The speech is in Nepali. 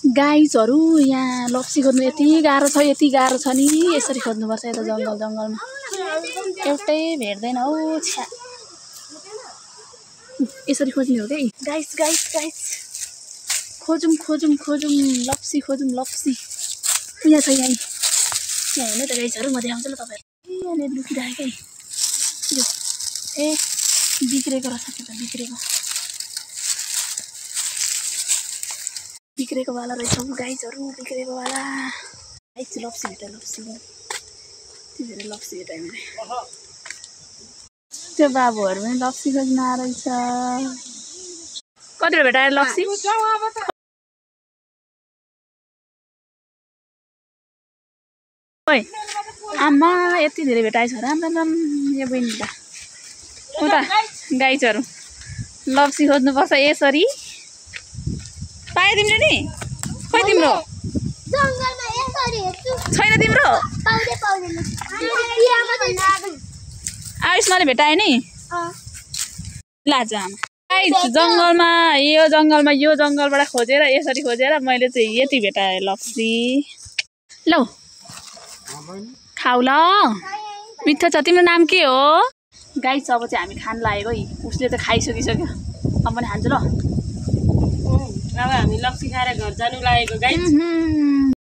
गाइजहरु यहाँ लप्सी खोज्नु यति गाह्रो छ नि यसरी खोज्नुपर्छ यता जंगलमा एउटै भेट्दैन हौ छ्या यसरी खोज्ने हो के गाइस खोजौं लप्सी खोजौं यहाँ छ यहाँ हेर्नु त गाइजहरु म देखाउँछु ल तपाईहरुलाई यहाँ लुकिरहेको है यो ए बिग्रेको रहेछ त बिग्रेको वाला रहेछ गाइजहरु बिग्रेको वाला गाइस लप्सी भेटायो मैले त्यो बाबुहरु पनि लप्सी खोज्न आरहेछ कतिले भेटायो लप्सी ओइ आमा यति धेरै भेटाएछ राम यो बहिनी त उता गाइजहरु लप्सी खोज्नुपर्छ यसरी पाए तिमीले नि खोइ तिम्रो जंगलमा यसरी हेर्छु छैन तिम्रो आयुष्माले भेटाए नि लाजा गाइस जंगलमा यो जंगलबाट खोजेर यसरी खोजेर मैले चाहिँ यति भेटाए लप्सी लौ खाऊ ल मिठो छ तिम्रो नाम के हो गाइस अब चाहिँ हामी खान लागेको है उसले त खाइसकिसक्यो म पनि खान्छु ल अब हामी लप्सी खाएर घर जानु लागेको गाइस